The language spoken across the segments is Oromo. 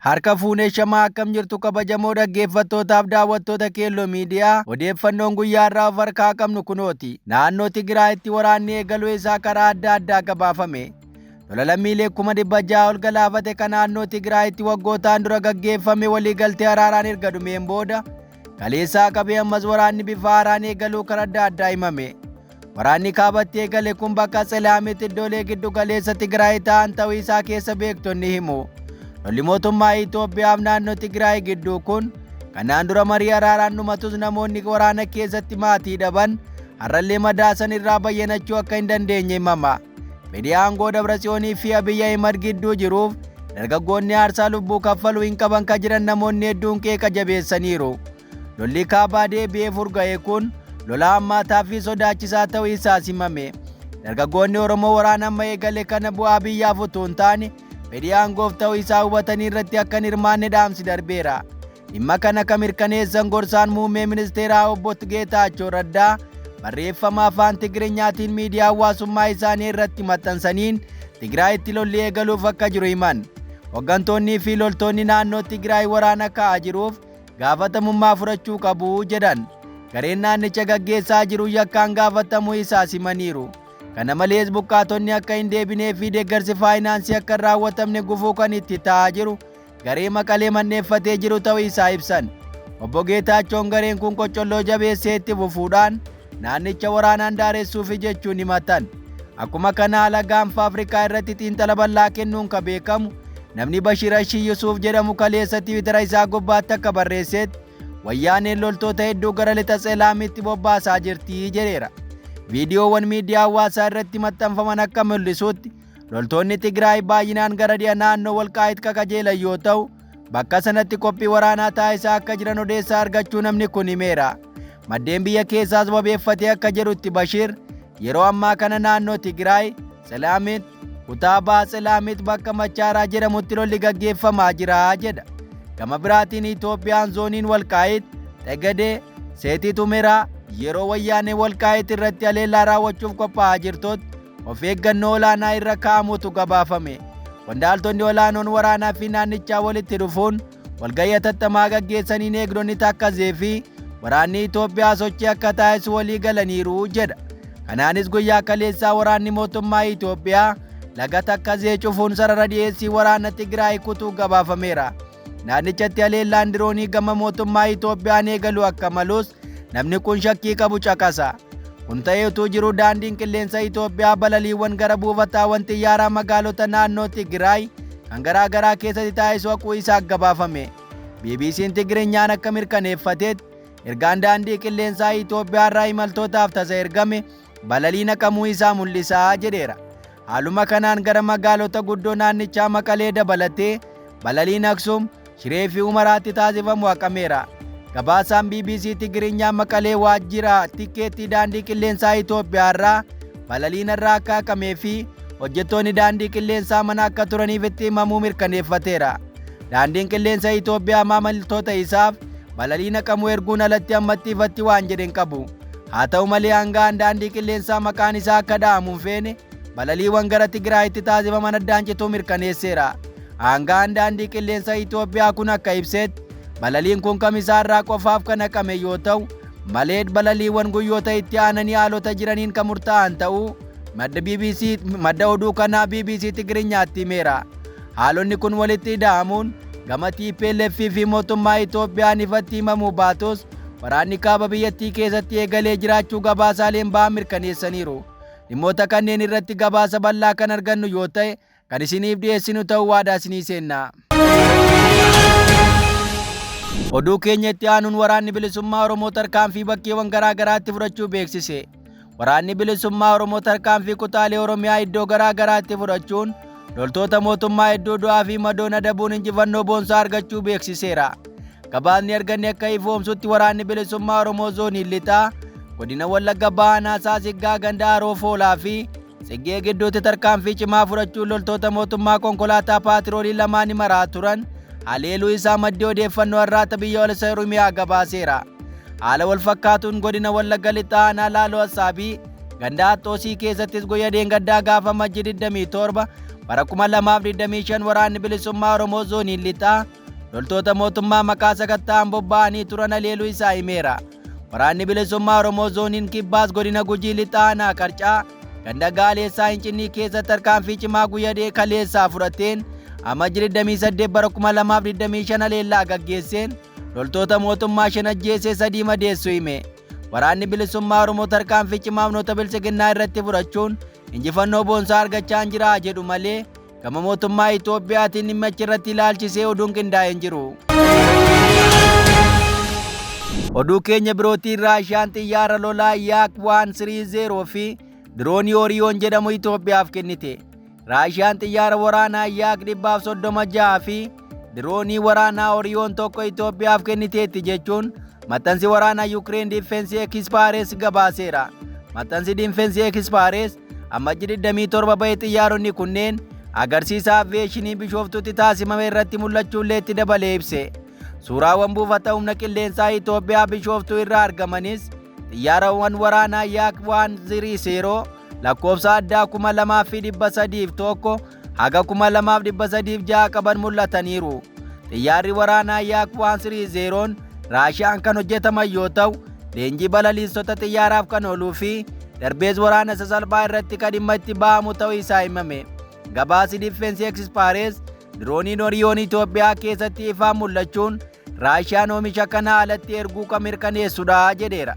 Harka fuunee shamaa akkam jirtu kabajamoo dhaggeeffattootaaf daawwattoota Keelloo Miidiyaa odeeffannoon guyyaa irraa of harkaa qabnu kunooti. Naannoo Tigraayitti waraanni eegaluu isaa karaa adda addaa gabaafame. Lola lammiilee 600,000 ol galaafate kan naannoo Tigraayitti waggootaan dura gaggeeffame waliigaltee araaraan erga dhumeen booda kaleessaa qabee ammas waraanni bifa haaraan eegaluu karaa adda addaa himame. Waraanni kaabatti eegale kun bakka Tselaamitti iddoolee giddu galeessa Tigraay ta'an ta'uu isaa keessa beektonni himu. Lolli mootummaa Itoophiyaaf naannoo Tigraay gidduu kun kanaan dura marii araaraan dhumatus namoonni waraana keessatti maatii dhaban har'allee madaasan irraa bayyanachuu akka hin dandeenye himama. Fedhii aangoo Dabratsiyoonii fi Abiy Ahimad gidduu jiruuf dargaggoonni aarsaa lubbuu kaffaluu hin qaban ka jiran namoonni hedduun qeeqa jabeessaniiru. Lolli kaabaa deebi'ee furga'e kun lola hammaataa fi sodaachisaa ta'uu isaas himame. Dargaggoonni Oromoo waraana amma eegale kana bu'aa biyyaaf utuu hin taane fedhii aangoof ta'uu isaa hubatanii irratti akka hin hirmaanne dhaamsi darbeera. Dhimma kana kan mirkaneessan gorsaan muummee ministeeraa obbo Geetaachoo Raddaa barreeffama afaan Tigirinyaatiin miidiyaa hawaasummaa isaanii irratti maxxansaniin Tigraayitti lolli eegaluuf akka jiru himan. Hooggantoonnii fi loltoonni naannoo Tigraay waraana ka'aa jiruuf gaafatamummaa fudhachuu qabu jedhan. Gareen naannicha gaggeessaa jiru yakkaan gaafatamuu isaas himaniiru. Kana malees buqqaatonni akka hin deebinee fi deeggarsi faayinaansii akka hin raawwatamne gufuu kan itti ta'aa jiru garee Maqalee manneeffatee jiru ta'uu isaa ibsan. Obbo Geetaachoon gareen kun qocolloo jabeessee itti fufuudhaan naannicha waraanaan daaressuufi jechuun himatan. Akkuma kana haala gaanfa Afrikaa irratti xiinxala bal'aa kennuun ka beekamu namni Bashir Ashii Yusuuf jedhamu kaleessa Tiwiitara isaa gubbaatti akka barreessetti wayyaaneen loltoota hedduu gara lixa Tselaamitti bobbaasaa jirti jedheera. Viidiyoowwan miidiyaa hawaasaa irratti maxxanfaman akka mul'isutti loltoonni Tigraay baay'inaan gara dhiha naannoo Walqaayit qajeelan yoo ta'u bakka sanatti qophii waraanaa taasisaa akka jiran odeessaa argachuu namni kun himeera. Maddeen biyya keessaas wabeeffatee akka jedhutti Bashir yeroo ammaa kana naannoo Tigraay Tselaamit kutaa baha Tselaamit bakka Machaaraa jedhamutti lolli gaggeeffamaa jira jedha. Gama biraatiin Itoophiyaan zooniin Walqaayit, Xegadee, Seetit Humeraa yeroo wayyaanee Walqaayit irratti haleellaa raawwachuuf qophaa'aa jirtutti of eeggannoo olaanaa irra kaa'amutu gabaafame. Qondaaltonni olaanoon waraanaa fi naannichaa walitti dhufuun walgahii hatattamaa gaggeessaniin eegdonni Takkazee fi waraanni Itoophiyaa sochii akka taasisu walii galaniiru jedha. Kanaanis guyyaa kaleessaa waraanni mootummaa Itoophiyaa laga Takkazee cufuun sarara dhiyeessii waraana Tigraay kutuu gabaafameera. Naannichatti haleellaan diroonii gama mootummaa Itoophiyaan eegalu akka malus namni kun shakkii qabu caqasa. Kun ta'ee utuu jiru daandiin qilleensa Itoophiyaa balaliiwwan gara buufataawwan xiyyaaraa magaalota naannoo Tigraay kan garaa garaa keessatti taasisu haquu isaa gabaafame. BBC'n Tigirinyaan akka mirkaneeffatetti ergaan daandii qilleensaa Itoophiyaa irraa imaltootaaf tasa ergame balaliin haqamuu isaa mul'isaa jedheera. Haaluma kanaan gara magaalota guddoo naannichaa Maqalee dabalatee balaliin Aksum, Shiree fi Humaraatti taasifamu haqameera. Gabaasaan BBC Tigirinyaa Maqalee waajjira tikkeettii daandii qilleensaa Itoophiyaa irraa balaliin irraa akka haqamee fi hojjettoonni daandii qilleensaa mana akka turaniif itti himamuu mirkaneeffateera. Daandiin qilleensa Itoophiyaa maamiltoota isaaf balaliin haqamuu erguun alatti ammatti ifatti waan jedhe hin qabu. Haa ta'u malee hangaan daandii qilleensaa maqaan isaa akka dha'amu hin feene balaliiwwan gara Tigraayitti taasifaman addaan cituu mirkaneesseera. Hangaan daandii qilleensa Itoophiyaa kun akka ibsetti balaliin kun kamisaa irraa qofaaf kan haqame yoo ta'u malee balaliiwwan guyyoota itti aananii haalota jiraniin kan murtaa'an ta'uu madda BBC madda oduu kanaa BBC Tigiriinyaatti himeera. Haalonni kun walitti ida'amuun gama TPLF fi mootummaa Itoophiyaan ifatti himamuu baatus waraanni kaaba biyyattii keessatti eegalee jiraachuu gabaasaaleen ba'an mirkaneessaniiru. Dhimmoota kanneen irratti gabaasa bal'aa kan argannu yoo ta'e kan isiniif dhiyeessinu ta'uu waadaa isinii seenna. Oduu keenya itti aanuun waraanni bilisummaa Oromoo tarkaanfii bakkeewwan garaa garaatti fudhachuu beeksise. Waraanni bilisummaa Oromoo tarkaanfii kutaalee Oromiyaa iddoo garaa garaatti fudhachuun loltoota mootummaa hedduu du'aa fi madoon adabuun injifannoo boonsaa argachuu beeksiseera. Gabaasni arganne akka ifoomsutti waraanni bilisummaa Oromoo zoonii lixaa godina Wallagga Bahaa Naasaa Siggaa ganda Haroo Foolaa fi Tsiggee gidduutti tarkaanfii cimaa fudhachuun loltoota mootummaa konkolaataa paatiroolii lamaan maraa turan haleeluu isaa maddi odeeffannoo har'aata biyya olsa Oromiyaa gabaaseera. Haala wal fakkaatuun godina Wallagga Lixaa aanaa Laaloo Assaabii ganda Axxoosii keessattis guyya deengaddaa gaafa Majji 27 bara 2025 Waraanni Bilisummaa Oromoo Zooniin Lixaa loltoota mootummaa maqaa sakatta'aan bobba'anii turan haleeluu isaa himeera. Waraanni Bilisummaa Oromoo Zooniin Kibbaas godina Gujii Lixaa Aanaa Qarcaa ganda Gaaleessaa Hincinnii keessatti tarkaanfii cimaa guyya kaleessaa fudhateen Amajji 28 bara 2025 haleellaa gaggeesseen loltoota mootummaa 5 ajjeesee 3 madeessuu hime. Waraanni Bilisummaa Oromoo tarkaanfii cimaa humnoota biltsiginnaa irratti fudhachuun injifannoo boonsaa argachaa jira jedhu malee gama mootummaa Itoophiyaatiin dhimma irratti ilaalchisee oduun qindaa'ee hin jiru. Oduu keenya birootiin Raashiyaan xiyyaara lolaa Yaak 130 fi diroonii Oriyoon jedhamu Itoophiyaaf kennite. Raashiyaan xiyyaara waraanaa Yaak 136 fi diroonii waraanaa Oriyoon tokko Itoophiyaaf kenniteetti jechuun maxxansi waraanaa Yukireen Difeensi Ekspaarees gabaaseera. Maxxansi Difeensi Ekspaarees Amajji 27 bahe xiyyaaronni kunneen agarsiisa aviyeeshinii Bishooftuutti taasifame irratti mul'achuullee itti dabalee ibse. Suuraawwan buufata humna qilleensaa Itoophiyaa Bishooftuu irraa argamanis xiyyaarawwan waraanaa Yaak 130 lakkoofsa addaa 2301 haga 2306 qaban mul'ataniiru. Xiyyaarri waraanaa Yaak 130 Raashiyaan kan hojjetaman yoo ta'u, leenjii balaliistota xiyyaaraaf kan ooluu fi darbees waraana sasalphaa irratti kan dhimma itti ba'amu ta'uu isaa himame. Gabaasi Difeensi Ekspaarees dirooniin Oriyoon Itoophiyaa keessatti ifaan mul'achuun Raashiyaan oomisha kana alatti erguu kan mirkaneessudha jedheera.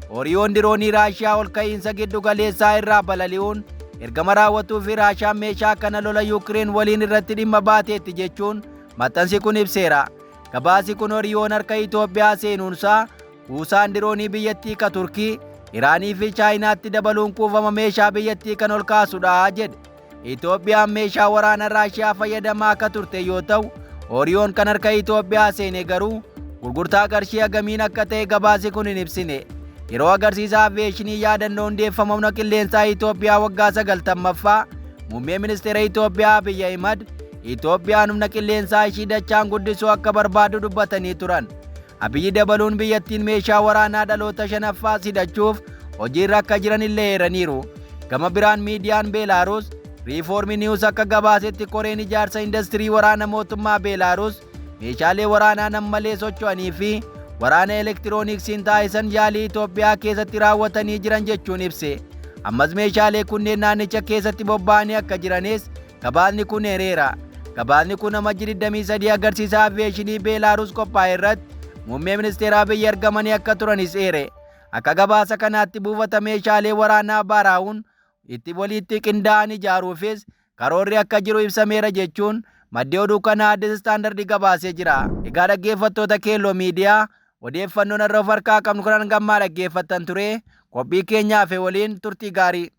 Oriyoon diroonii Raashiyaa ol ka'iinsa giddu galeessaa irraa balali'uun ergama raawwatuu fi Raashiyaan meeshaa kana lola Yuukireen waliin irratti dhimma baateetti jechuun maxxansi kun ibseera. Gabaasi kun Oriyoon harka Itoophiyaa seenuunsaa kuusaan diroonii biyyattii ka Turkii, Iraanii fi Chaayinaatti dabaluun kuufama meeshaa biyyattii kan ol kaasudha jedhe. Itoophiyaan meeshaa waraana Raashiyaa fayyadamaa akka turte yoo ta'u, Oriyoon kan harka Itoophiyaa seene garuu gurgurtaa qarshii hagamiin akka ta'e gabaasi kun hin ibsine. Yeroo agarsiisa aviyeeshinii yaadannoo hundeeffama humna qilleensaa Itoophiyaa waggaa 90ffaa muummee ministeera Itoophiyaa Abiy Ahimad Itoophiyaan humna qilleensaa ishii dachaan guddisuu akka barbaadu dubbatanii turan. Abiyyi dabaluun biyyattiin meeshaa waraanaa dhaloota shanaffaa hidhachuuf hojiirra akka jiran illee eeraniiru. Gama biraan miidiyaan Beelaaruus Riifoormi Niwus akka gabaasetti koreen ijaarsa indastirii waraana mootummaa Beelaaruus meeshaalee waraanaa nammalee socho'anii fi waraana elektirooniksiin taasisan yaalii Itoophiyaa keessatti raawwatanii jiran jechuun ibse. Ammas meeshaalee kunneen naannicha keessatti bobba'anii akka jiranis gabaasni kun eereera. Gabaasni kun Amajji 23 agarsiisa aviyeeshinii Beelaaruus qophaa'e irratti muummee ministeera Abiyyi argamanii akka turanis eere. Akka gabaasa kanaatti buufata meeshaalee waraanaa Baaraawun itti walitti qindaa'an ijaaruufis karoorri akka jiru ibsameera jechuun maddi oduu kanaa Addis Standard gabaasee jira. Egaa dhaggeeffattoota Keelloo Miidiyaa odeeffannoon har'a of harkaa qabnu kan hangammaa dhaggeeffattan ture qophii keenyaa fi waliin turtii gaarii.